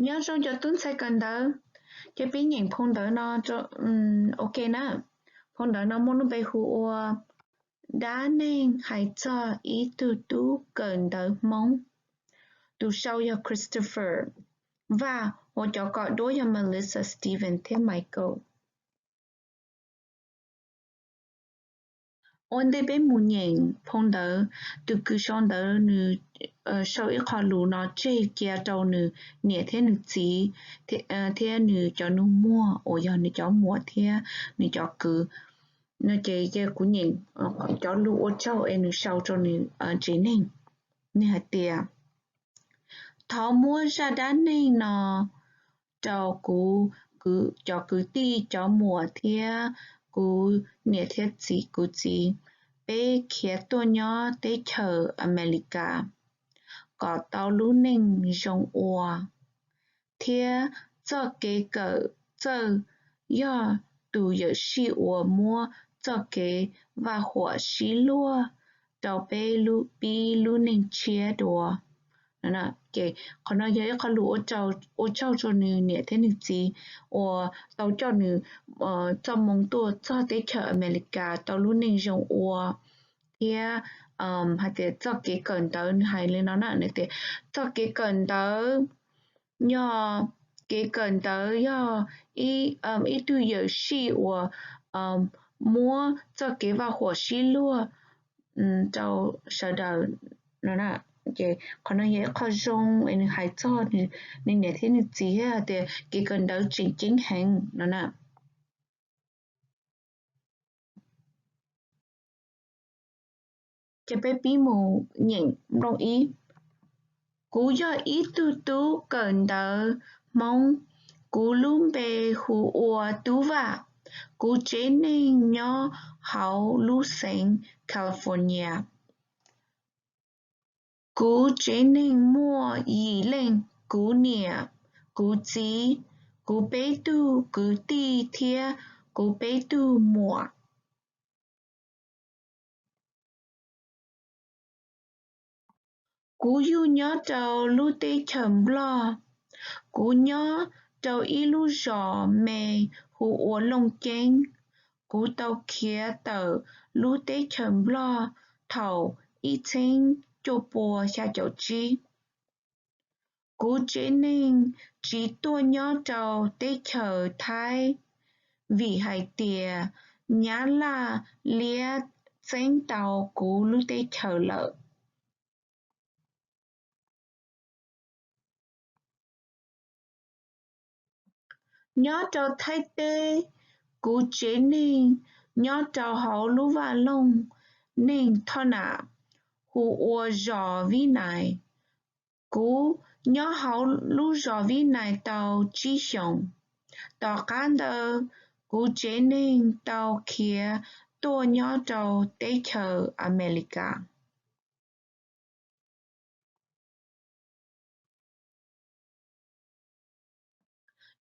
Nyob zoo cov tub ntxhais kawm ntawv, ces peb nyeem phau ntawv no, ok na. Phau ntawv no muaj lub npe hu ua Dab neeg hais txog ib tug tub kawm ntawv Hmoob. Tus sau yog Christopher Vaj, uas cov kos duab yog Melissa Stevens thiab Michael. Ua ntej peb mus nyeem phau ntawv, tus kws sau ntawv nws sau ib qho lus no tseg cia rau nws niam thiab nws txiv thiab nws cov nus muag uas yog nws cov muam thiab nws cov kwv. Ces kuv nyeem cov lus ua tsaug es nws sau rau nws tsev neeg. Nws hais tias, thov muab zaj dab neeg no rau kuv, cov kwv tij, cov muam thiab kuv niam thiab txiv, kuv txiv, peb khiav tuaj nyob teb chaws Amelikas kom tau lub neej zoo ua, thiab txoj kev kawm txawj yog tus yawm sij uas muab txoj kev vaj huam sib luag rau peb pib lub neej tshiab dua. Ces qhov no yog ib qho lus ua tsaug rau nws niam thiab nws txiv uas tau coj nws txoj moo tuaj txog teb chaws Amelikas tau lub neej zoo ua, thiab hais tias txoj kev kawm ntawv, nws hais li no na, nws tias txoj kev kawm ntawv yog, kev kawm ntawv yog ib tug yawm sij uas muab txoj kev vaj huam sib luag rau sawv daws no. Ces qhov no yog ib qho zoo es nws hais txog nws niam thiab nws txiv thiab hais tias kev kawm ntawv tseem ceeb heev no na. Ces peb pib mus nyeem nplooj ib. Kuv yog ib tug tub kawm ntawv Hmoob. Kuv lub npe hu ua Tub Vaj. Kuv tsev neeg nyob hauv lub xeev California. Kuv tsev neeg muaj yim leej: kuv niam, kuv txiv, kuv peb tug kwv tij thiab kuv peb tug muam. Kuv yug nyob rau lub teb chaws Nplog. Kuv nyob rau ib lub zos me hu ua Looj Ceeb. Kuv tau khiav tawm lub teb chaws Nplog thaum ib txheeb cuaj pua xya caum tsib. Kuv tsev neeg tsiv tuaj nyob rau teb chaws Thaib vim hais tias Nyab Laj liab txeeb tau kuv lub teb chaws lawm. Nyob rau Thaib teb, kuv tsev neeg nyob rau hauv lub vaj loog neeg Thoj Nam hu ua zos Vib Nais. Kuv nyob hauv lub zos Vib Nais tau tsib xyoos. Tom qab ntawd, kuv tsev neeg tau khiav tuaj nyob rau teb chaws Amelikas.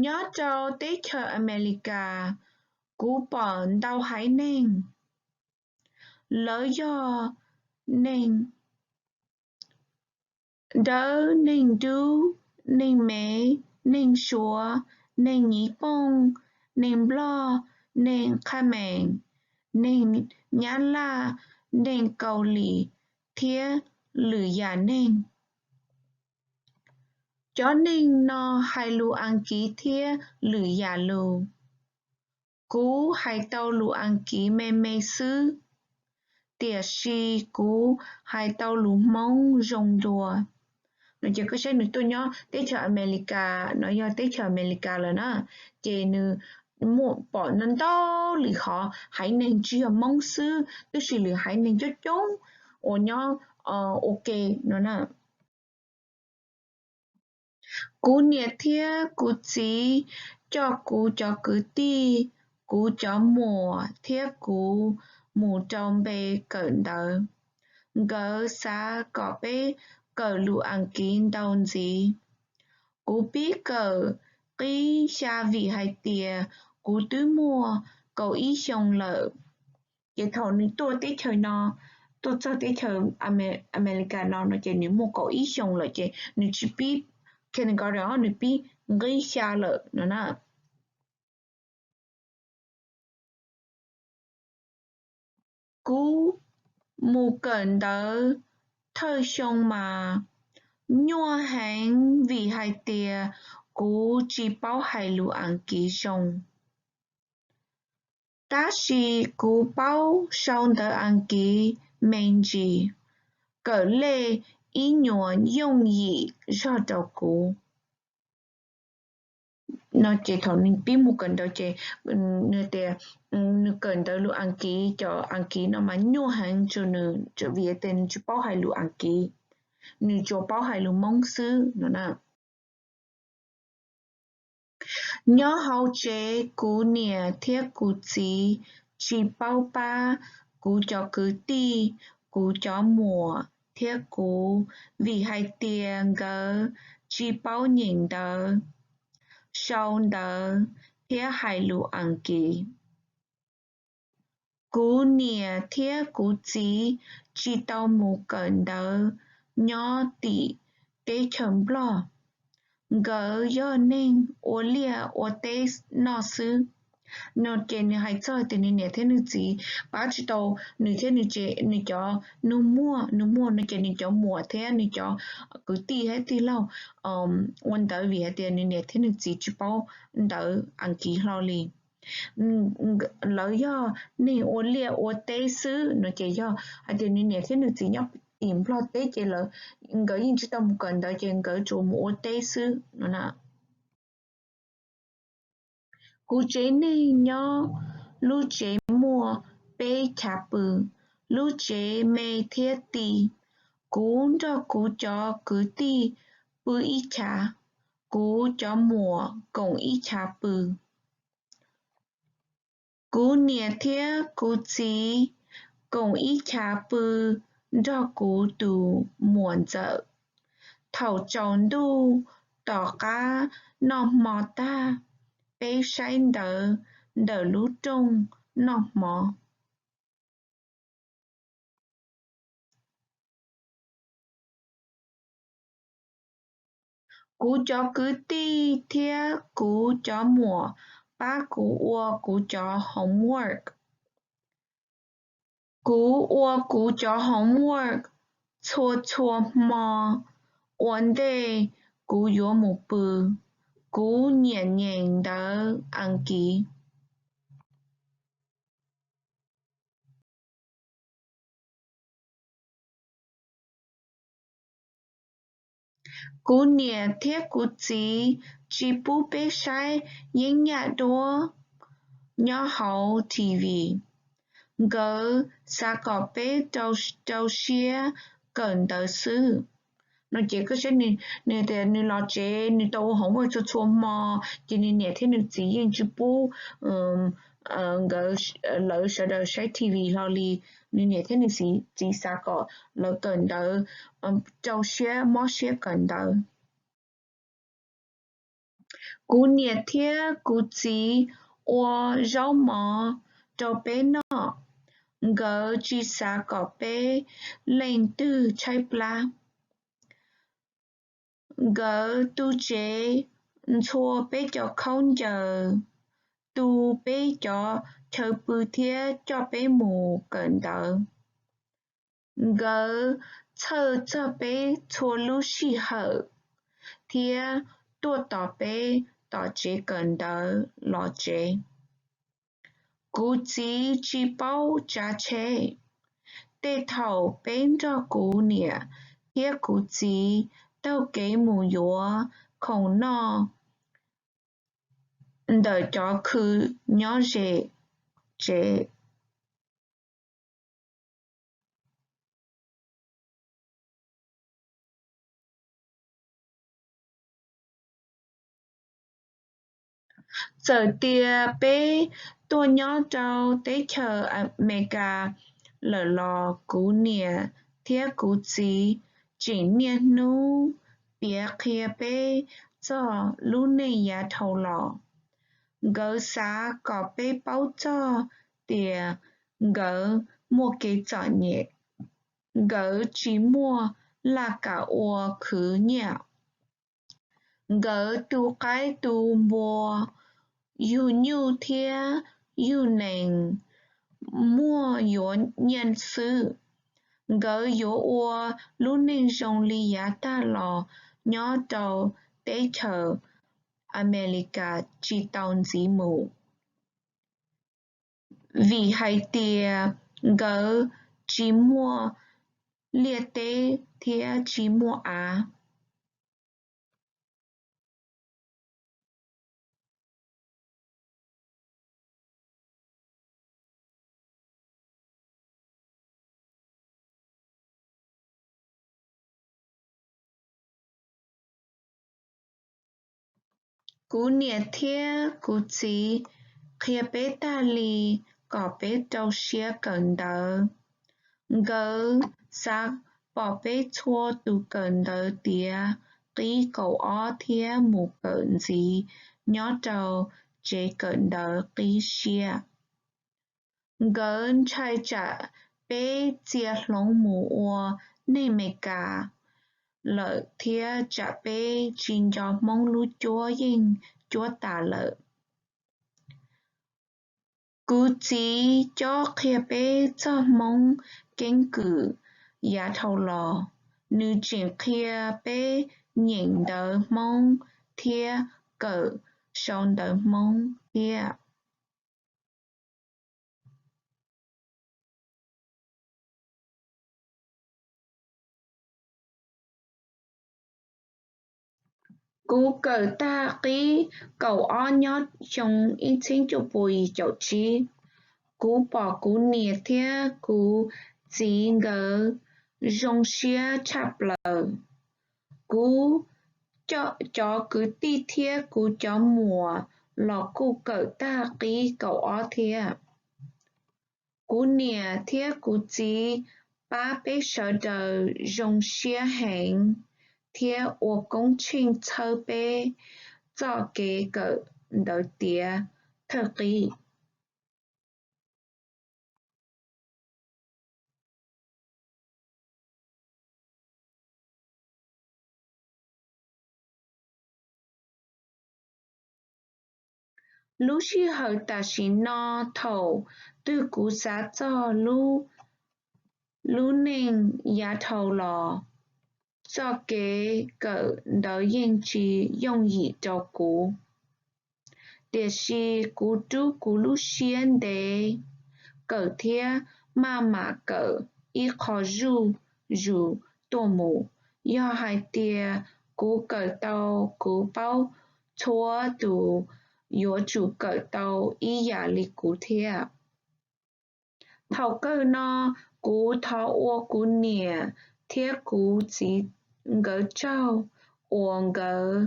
Nyob rau teb chaws Amelikas, kuv pom ntau haiv neeg. Lawv yog neeg Dawb, neeg Dub, neeg Mev, neeg Suav, neeg Nyiv Pooj, neeg Nplog, neeg Qhaj Meem, neeg Nyab Laj, neeg Kaus Lim, thiab lwm yam neeg. Cov neeg no hais lus Askiv thiab lwm yam lus. Kuv hais tau lus Askiv me me xwb, tiam sis kuv hais tau lus Hmoob zoo dua. No ces koj saib nws tuaj nyob teb chaws Amelikas, no yog teb chaws Amelikas lawm na, ces nws muaj pom ntau ntau lwm hov haiv neeg tsis yog Hmoob xwb, tab sis lwm haiv neeg coob coob uas nyob ua ke no na. Kuv niam thiab kuv txiv coj kuv cov kwv tij, kuv cov muam thiab kuv mus rau npe kawm ntawv. Nkawd xav kom peb kawm lus Askiv ntau ntxiv. Kuv pib kawm qib xya vim hais tias kuv twb muaj kaum ib xyoos lawm. Ces thaum nws tuaj teb chaws no, tuaj txog teb chaws Amelikas no no ces nws muaj kaum ib xyoos lawm ces nws tsis pib kindergarten, nws pib nqib xya lawm no na. Kuv mus kawm ntawv thawj xyoo mas nyuaj heev vim hais tias kuv tsis paub hais lus Askiv zoo. Tab sis kuv paub sau ntawv Askiv me ntsis, kawm lej ib nyuag yooj yim zog rau kuv. No ces thaum nws pib mus kawm ntawv ces nws tias nws kawm ntawv lus Askiv, cov Askiv no mas nyuaj heev rau nws vim tias nws tsis paub hais lus Askiv, nws tsuas paub hais lus Hmoob xwb no na. Nyob hauv tsev kuv niam thiab kuv txiv tsis paub pab kuv cov kwv tij, kuv cov muam thiab kuv vim hais tias nkawd tsis paub nyeem ntawv, sau ntawv thiab hais lus Askiv. Kuv niam thiab kuv txiv tsis tau mus kawm ntawv nyob tim teb chaws Nplog, nkawd yog neeg ua liaj ua teb noj xwb. No ces nws hais txog tias nws niam thiab nws txiv pab tsis tau nws thiab nws cov nus muag, nus muag no ces nws cov muam thiab nws cov kwv tij thiab tij laug ua ntawv vim hais tias nws niam thiab nws txiv tsis paub ntawv Askiv hlo li. Lawv yog neeg ua liaj ua teb xwb no ces yog hais tias nws niam thiab nws txiv nyob tim Nplog teb ces nkawd yeej tsis tau mus kawm ntawv ces nkawd tsuas mus ua teb xwb no na. Kuv tsev neeg nyob lub tsev muaj peb chav pw, lub tsev me thiab ti. Kuv nrog kuv cov kwv tij pw ib chav, kuv cov muam koom ib chav pw. Kuv niam thiab kuv txiv koom ib chav pw nrog kuv tus muam ntxawm. Thaum tsaus ntuj tom qab noj hmo tag, peb saib ntawv ntawm lub rooj noj hmo. Kuv cov kwv tij thiab kuv cov muam pab kuv ua kuv cov homework. Kuv ua kuv cov homework txhua txhua hmo ua ntej kuv yuav mus pw. Kuv nyiam nyeem ntawv Askiv. Kuv niam thiab kuv txiv tsis pub peb saib yeeb yaj duab nyob hauv TV. Nkawd xav kom peb rau siab kawm ntawv xwb. No ces koj saib nws tias nws los tsev nws tau ua homework txhua txhua hmo, ces nws niam thiab nws txiv yeej tsis pub nkawd, lawv sawv daws saib TV hlo li. Nws niam thiab nws txiv xav kom lawv kawm ntawv, rau siab mob siab kawm ntawv. Kuv niam thiab kuv txiv ua zaub mov rau peb noj. Nkawd tsis xav kom peb leej twg tshaib plab. Nkawd tu tsev ntxhua peb cov khaub ncaws, tu peb cov chaw pw thiab coj peb mus kawm ntawv. Nkawd txhawj txog peb txhua lub sij hawm thiab tuaj tos peb tom tsev kawm ntawv los tsev. Kuv txiv tsis paub tsav tsheb. Tej thaum peb nrog kuv niam thiab kuv txiv taug kev mus yuav khoom noj ntawm cov khw nyob ze tsev. Txawm tias peb tuaj nyob rau teb chaws Amelikas lawm los kuv niam thiab kuv txiv tseem niaj hnub piav qhia peb txog lub neej yav dhau los. Nkawd xav kom peb paub txog tias nkawd muaj kev txom nyem, nkawd tsis muaj laj kam ua khwv nyiaj. Nkawd tu qaib tu npua, yug nyuj thiab yug nees muaj yuav nyiaj xwb. Nkawd yuav ua lub neej zoo li yav tag los nyob rau teb chaws Amelikas tsis tau ntxiv mus, vim hais tias nkawd tsis muaj liaj teb thiab tsis muaj av. Kuv niam thiab kuv txiv qhia peb tag li kom peb rau siab kawm ntawv. Nkawd xav pom peb txhua tus kawm ntawv tiav qib kaum ob thiab mus kawm ntxiv nyob rau tsev kawm ntawv qib siab. Nkawd ntshai tsam peb txia hloov mus ua neeg Meskas lawm thiab tsam peb tsis nco Hmoob lub cuab yeej cuab tas lawm. Kuv txiv cob qhia peb txog Hmoob keeb kwm yav dhau los. Nws tseem qhia peb nyeem ntawv Hmoob thiab kawm sau ntawv Hmoob thiab. Kuv kawm tag qib kaum ob nyob xyoo ib txhiab cuaj pua yim caum tsib. Kuv pom kuv niam thiab kuv txiv nkawd zoo siab tshaj plaws. Kuv cov kwv tij thiab kuv cov muam los kuj kawm tag qib kaum ob thiab. Kuv niam thiab kuv txiv pab peb sawv daws zoo siab heev thiab ua koob tsheej txhawb peb txoj kev kawm ntawv tiav thawj qib. Lub sij hawm tam sim no, thaum twg kuv xav txog lub neej yav dhau los, txoj kev kawm ntawv yeej tsis yooj yim rau kuv. Tiam sis kuv rub kuv lub siab ntev kawm thiab maj mam kawm ib qho zuj zus tuaj mus. Yog hais tias kuv kawm tau, kuv paub txhua tus yuav tsum kawm tau ib yam li kuv thiab. Thaum kawg no, kuv thov ua kuv niam thiab kuv txiv nkawd tsaug uas nkawd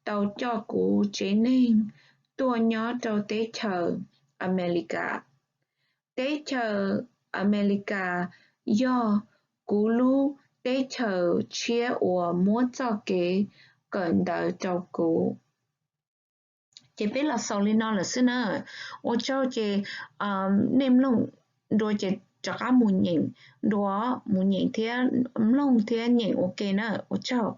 tau coj kuv tsev neeg tuaj nyob rau teb chaws Amelikas. Teb chaws Amelikas yog kuv lub teb chaws tshiab uas muab txoj kev kawm ntawv rau kuv. Ces peb los xaus li no lawm xwb na. Ua tsaug ces nej mloog dua ces rov qab mus nyeem dua, mus nyeem thiab mloog thiab nyeem ua ke na. Ua tsaug.